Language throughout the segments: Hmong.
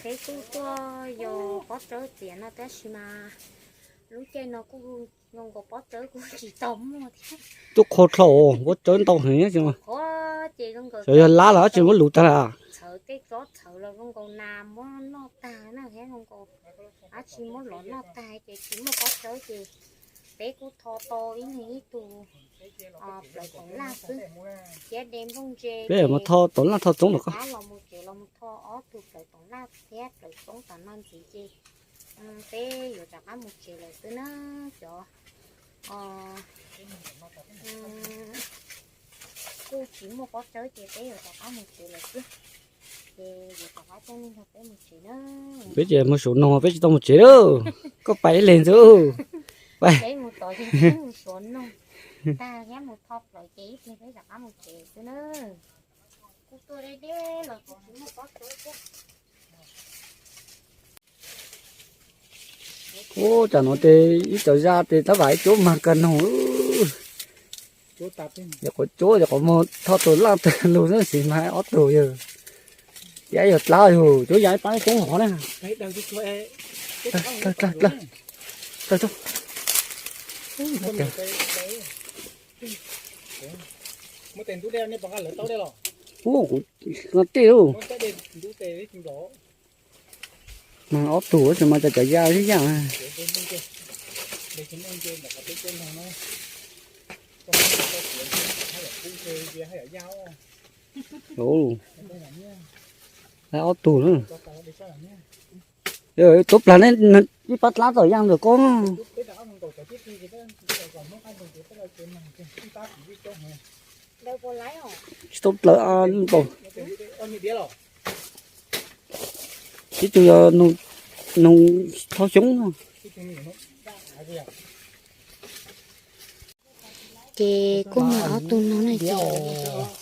Peb kuj tuaj yos pob tsawb txiav no tab sis mas lub caij no kuj zoo nkaus pob tsawb kuj tsis tau muaj thiab. Tuaj qhua dlhau pob tsawb ntau heev ces. Qhov ces zoo nkaus, xyov yog lab los dab tsi muab luv tag lawm. Txhawv tej tsob txhawv los zoo nkaus nas muab noj tag na thiab zoo nkaus dab tsi muab los noj tag ces tsis muaj pob tsawb ces peb kuj tho tau ib leeg ib tug plaws toov laj xwb thiab de nplooj ntse. Peb mus tho toov laj tho tsoov los ko. Los mus tsev los mus tho ob tug plaws toov laj thiab plaws tsoov tas no ntxiv ces peb yuav rov qab mus tsev lawm xwb na. Cov kuj tsis muaj pob tsawb ces peb yuav rov qab mus tsev lawm xwb. Ces yuav rov qab coj nej nrog peb mus tsev na. Peb ces mus suav noog peb tsis tau mus tsev lawm. Koj pais ib leeg ntxwb. Peb mus tod ces mus suav noog tag thiab mus tho plaws ces ib pliag peb rov qab mus tsev xwb na. Kuj tuaj deb deb los kuj tsis muaj pob tsawb thiab. Ub, tsam no ces ib co zaj ces tab vam ib cuab mag kawg noog. Yog qhov cuab yog qhov muag thoj tus laj tawg lug xwb sis mas ob tug yog, yog dlaab yog cuab yam ib paab coob hov na. Ub, kuv tej lub. Mas ob tug tsis mas cov yaj ib yam. Ob tug na. Tuav plag ne, ib pab dlaab tom yaj ntawm koj. Tsis tau dlawv npaum. Ib tug yog noog thoj xyoob. Ces kuj mag ob tug noog na ces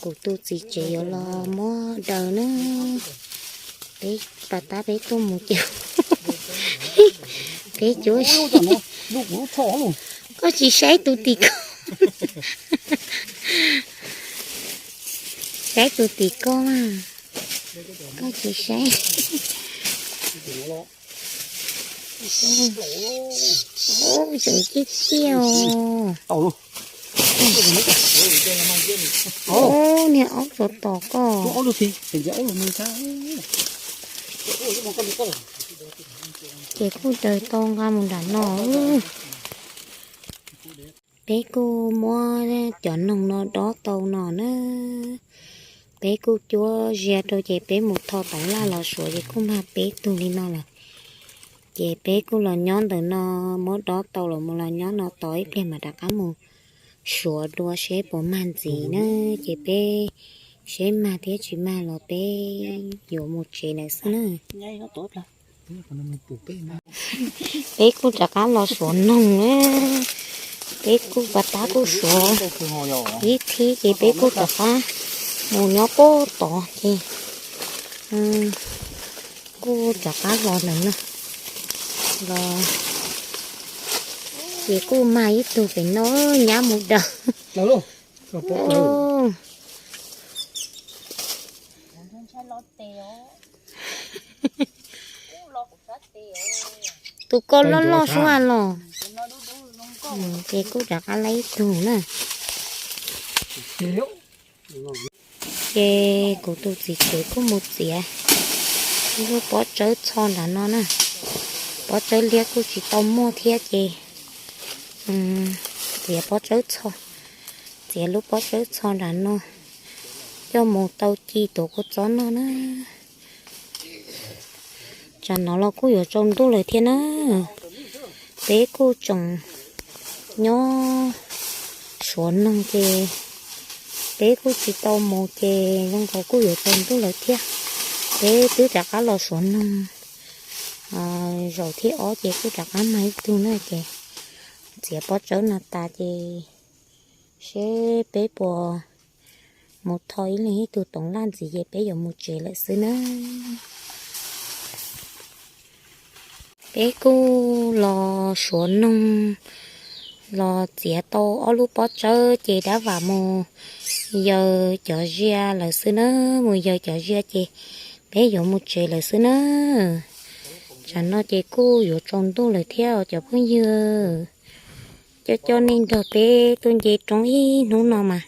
kuv tus txiv tsev yuav los muab daws na. Peb pas tab peb tuaj mus ces peb cuab. Koj tsis saib tus tim ko, saib tus tim ko mas, koj tsis saib. Tseem tiaj tiaj os. Niag aub tsuav tom koj. Ces kuj daws tau nqa mus nram no. Peb kuj muab cov noog no dob tau no na. Peb kuj cuab ziag rau ces peb mus tho toov laj los suav ces kuj mag peb tug li no lawm. Ces peb kuj los nyob ntawm no, muab dob tau los mus los nyob no tos ib pliag mam rov qab mus suav dua seb puas mag ntxiv na. Ces peb seb mag thiab tsis mag los peb yuav mus tsev lawm xwb na. Peb kuj rov qab los suav noog na. Peb kuj pas tab kuj suav ib thib ces peb kuj rov qab mus nyob pem tod ces kuj rov qab los lawm na. Los ces kuj mag ib tug pem no, nyab mus daws. Tus ko loj loj suab los, ces kuj rov qab laib ib tug na. Ces kuv tus txiv tsev kuj mus txiav lub pob tsawb txho nram no na. Pob tsawb liab kuj tsis tau muaj thiab ces txiav pob tsawb txho, txiav lub pob tsawb txho nram no coj mus tau ci tuav kua txob noj na. Tsam no los kuj yuav tsaus ntuj lawm thiab na. Peb kuj tseem nyob suav noog ces peb kuj tsis tau mus ces zoo nkaus kuj yuav tsaus ntuj lawm thiab. Peb twb rov qab los suav noog zaum thib ob ces kuj rov qab mag ib tug na ces txiav pob tsawb no tas ces seb peb puas mus tho ib leeg ib tug toov laj ntxiv ces peb yuav mus tsev lawm xwb na. Peb kuj los suav noog los txiav tau ob lub pob tsawb ces dab vam mus yaws cov ziag lawm xwb na. Mus yaws cov ziag ces Peb yuav mus tsev lawm xwb na. Tsam no ces kuj yuav tsaus ntuj lawm thiab os cov phooj ywg. Coj coj nej nrog peb tuaj nce roob ib hnub no mas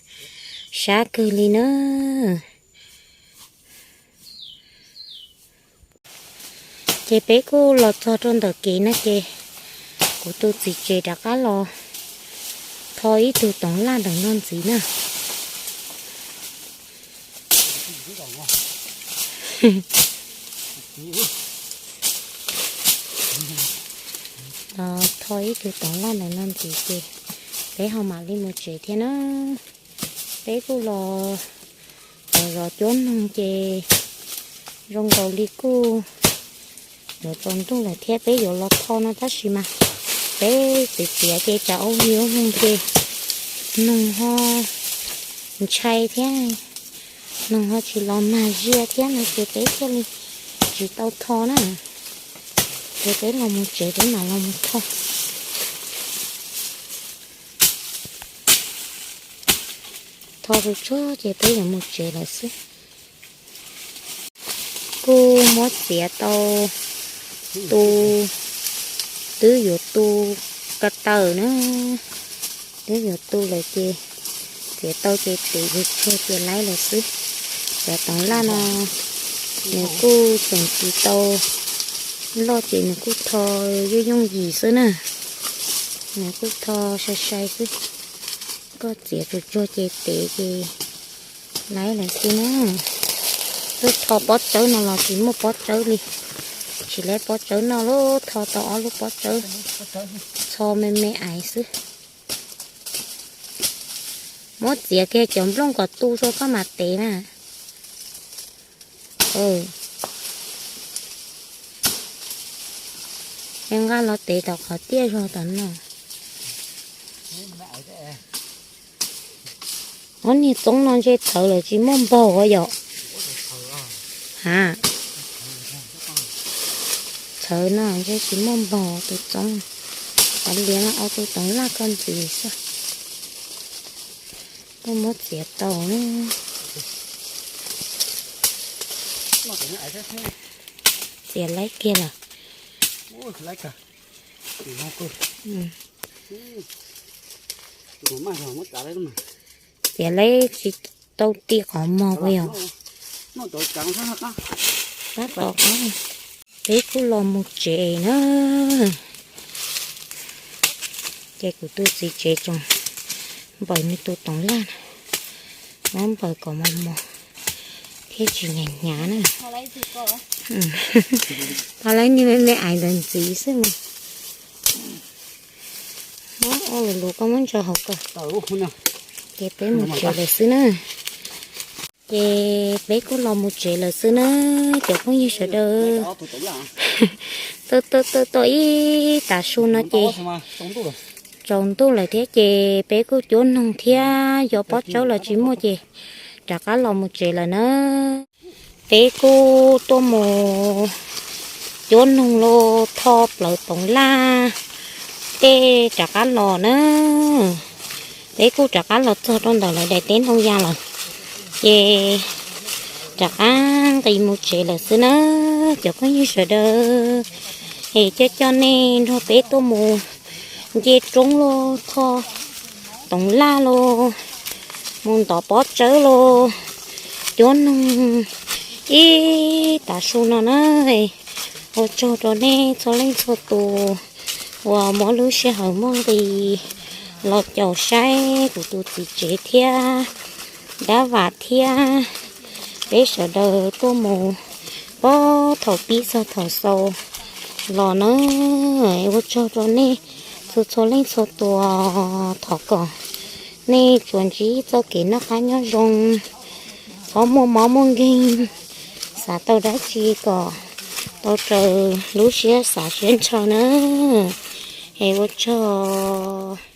sab kawg li na. Ces peb kuj los txog rau ntawm kev no ces kuv tus txiv tsev rov qab los tho ib tug toov laj ntawm no ntxiv na. Los tho ib tug toov laj ntawm no ntxiv ces peb ho mam li mus tsev thiab na. Peb kuj los zov zov cuab noog ces zoo nkaus li kuj yuav tsaus ntuj lawm thiab, peb yuav los tho no tab sis mas peb txiav txiav ces tsam ua vig ua voog ces noog ho ntshai thiab, noog ho tsis los mag ziab thiab no ces peb thiaj li tsis tau tho na. Ces peb los mus tsev peb mam los mus tho. Tho tsuag tsuag ces peb yuav mus tsev lawm xwb. Kuj muab txiav tau tu, twb yuav tu ko taw na, twb yuav tu lawm ces txiav tau ces tus yug tsuag ces laib lawm xwb. Cov toov laj no nws kuj tseem tsis tau loj ces nws kuj tho yooj yooj yim xwb na, nws kuj tho sai sai xwb. Koj txiav tsuag tsuag ces tev ces laib lawm xwb na. Lub tho pob tsawb no los tsis muaj pob tsawb li, tsis laib pob tsawb noj lub tho tau ob lub pob tsawb txho me me aiv xwb. Muab txiav kiag cov nplooj kom tu rau koj mam tev na. Nqa los tev tom qhov tiaj zog tom no. Ob niag txoob no ntshe txhawv lawm tsis muaj npaug yom? Ha, txhawv no ntshe tsis muaj npaug tus txoob. Kav liam no ua tus toov laj koj ntxiv xwb. Koj muab txiav tau. Txiav laib kiag lawm. Txiav laib tsis tau ti qhov mog puas yog? Peb kuj los mus tsev na. Ces kuv tus txiv tsev tseem npaws nws tus toov laj na, muab npaws kom mos mos thiab tsis hnyav hnyav na. Tho laib niag me me aiv ntawd ntxiv xwb mas. Muab ua lus lus koj muab ntsaws hauv ko. Ces peb mus tsev lawm xwb na. Ces peb kuj los mus tsev lawm xwb na, cov phooj ywg sawv daws. Tuaj tuaj tuaj ib tav su no ces tsaus ntuj lawm thiab ces peb kuj cuab noog thiab yog pob tsawb los tsis muaj ces rov qab los mus tsev lawm na. Peb kuj tuaj mus cuab noog los tho plaws toov laj tej rov qab los na. Peb kuj rov qab los txog rau ntawm lawv daim teb ntoo ya lawm, ces rov qab nqis mus tsev lawm xwb na. Cov phooj ywg sawv daws, es coj coj nej nrog peb tuaj mus nce roob los tho toov laj los mus ntov pob tsawb los cuab noog ib tav su no na. Ua tsaug rau nej txhua leej txhua tus uas muab lub sij hawm muaj nqis los caum saib kuv tus txiv tsev thiab dab vam thiab peb sawv daws tuaj mus puag thaum pib txog thaum xaus los na. Ua tsaug rau nej txhua txhua leej txhua tus, thov kom nej tsuas ntsib txoj kev noj qab nyob zoo, txhob muaj mob muaj nkeeg, xav tau dab tsi kom tau raws lub siab xav siab ntshaw na. Es ua tsaug.